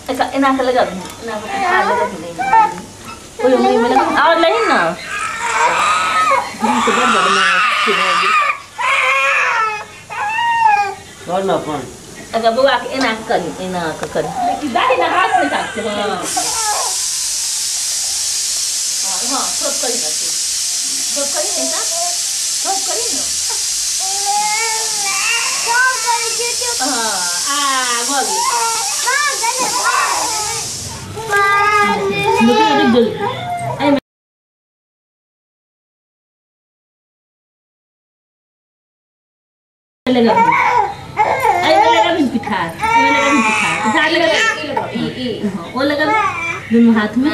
एना के लगा एना के पिठार लगा नहीं कोई उंगली में लगा और नहीं ना तो बड़ बड़ कर ना अपन अगर बउआ के एना करी एना के करी दाही ना हाथ में ताकते। हां हां सब करी ना सब करी नहीं ना सब करी ना। हां आ भग गए लगा पिठार पिठार पिठार लगा वो लगा दोनों हाथ में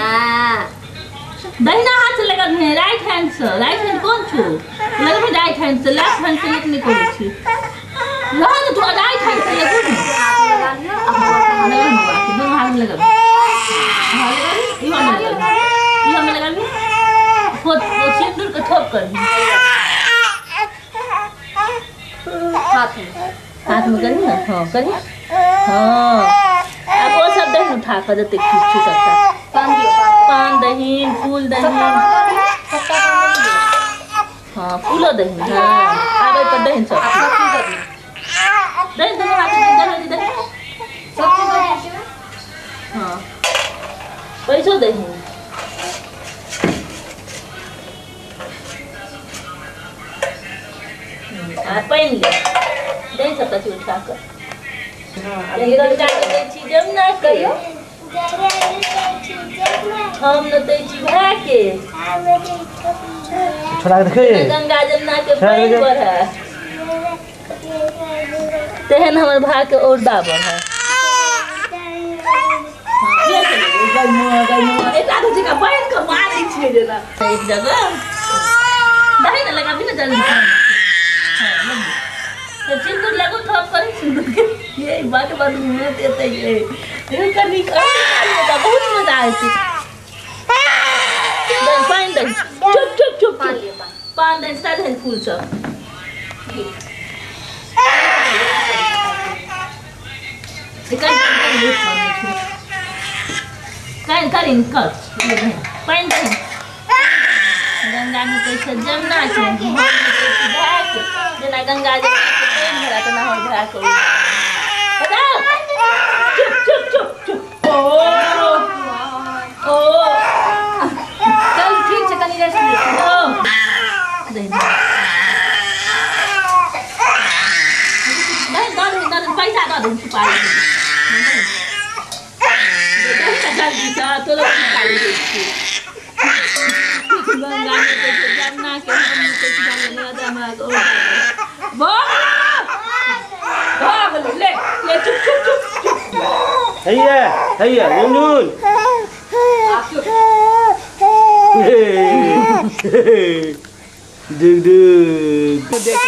दाहिना हाथ से लगा राइट हैंड से। राइट हैंड कौन छो लगा राइट हैंड से लेफ्ट हैंड से लिखने को छी रह न तू राइट हैंड से लगू ना दोनों हाथ में लगा। हां लगा इहो में लगा इहो में लगा सिंदूर के थोप कर हाथ में करी ना। हाँ करी। हाँ अब वो सब दही उठा कर देते खींचू सबटा पान दहीन फूल दहीन। हाँ फूलो दहीन। हाँ आबे पर दहीन सब दही दोनों हाथ में दही दही सब। हाँ पैसो दहीन आ पानि ले दही सबटा चीज उठा कर गंगा के दै छी जमुना के हम न दै छी भाय के छोड़ा के देखिए गंगा जमुना के पानि बढ़े तेहन हमर भाय के औरदा बढ़े। एक आदमी का पानि के मारै छियै जेना एक जगह दही न लगाबी न जल्दी। हाँ सिंदूर लगो थोप करी सिंदूर के ये बात बात मुंह देते ये ये कनी बहुत मजा आय छै। पानि दही चुप चुप चुप पान दही सादे फूल सब कन करी कर पानि दही गंगा में कैसे जमुना के जेना गंगा जमुना के पानि भरा तेना हमर भाय के चुप चुप चुप चुप। ओ ओ चल ठीक छै कनी रेस्ट ले। ओ दही दही दे दे पैसा दे दे सुपारी जल्दी से तोरो निकाली दै छी गंगा में कैसे जमुना के हम कैसे जमुना जमुना के भाग ले ले चुप चुप चुप चुप हैया हैया झुनझुन देख देख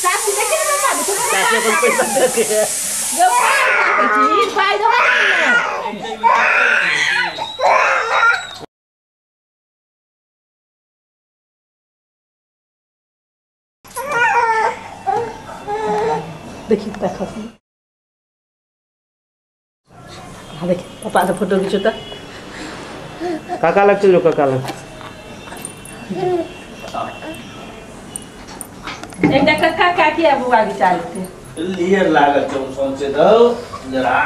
साथी देखे ना बाबू चाची अपन पैसा दे के जो पाई छी पाई दो ना। देखी देखो हाँ देखी पापा से फोटो खींचो तो काका लग चलो काका लग एकटा काका काकी आ बुआ घिचा लेते लियर लागल छौ सौंसे दौ जरा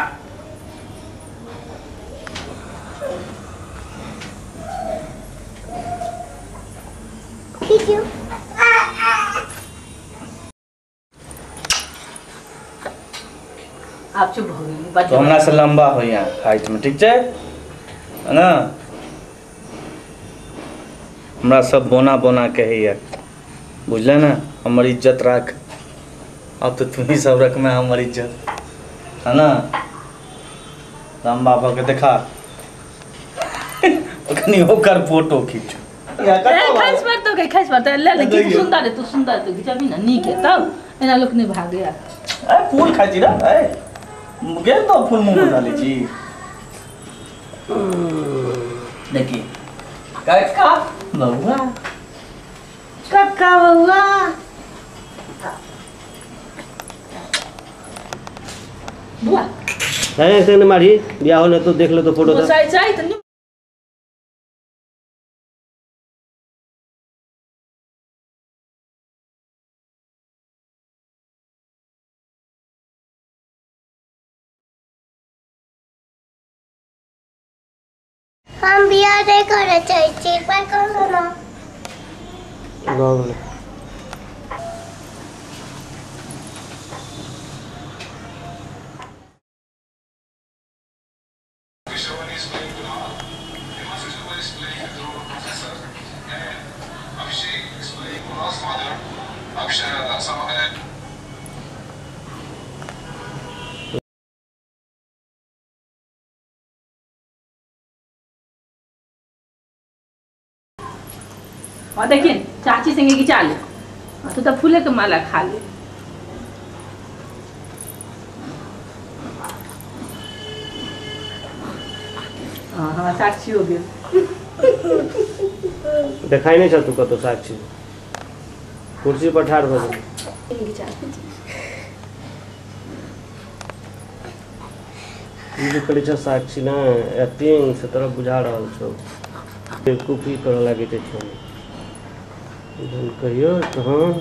खींचो। आप चुप हो गई तो हमरा से लंबा हो यहाँ हाइट में ठीक छै ना। हमरा सब बोना बोना कहैया बुझले ना हमर इज्जत राख। अब तो तुम ही सब रखमे हमर इज्जत है ना। लंबा भऽ के देखा कनी ओकर फोटो खींचू। खस पर तो गई खस पर तो ले ले की सुंदर है तू सुंदर तो खिंचाबी ना नीक है तब एना लोक नहीं भागे। ए फूल खाइ छी रे ए गेल तो फूल मुंह में डालै छी देखी काका बउआ काका बउआ। बुआ ऐसे नहीं मारी बियाह होने तो देख ले तो फोटो तो सही सही तो हम बियाह नहीं करे चाहे छी एक बार कहलो ना। भऽ गेलै। और देखिए चाची संगे घिचा ले, तू तो फूले के माला खा ले। हाँ हमारा साक्षी हो गया। देखाई नहीं तू कतो साक्षी कुर्सी पर ठाढ़ भऽ गेल। ई जे करै छौ साक्षी ना एक्टिंग से तोरा बुझा रहल छौ, बेवकूफी करऽ लागै छै। जहन कहियो तहन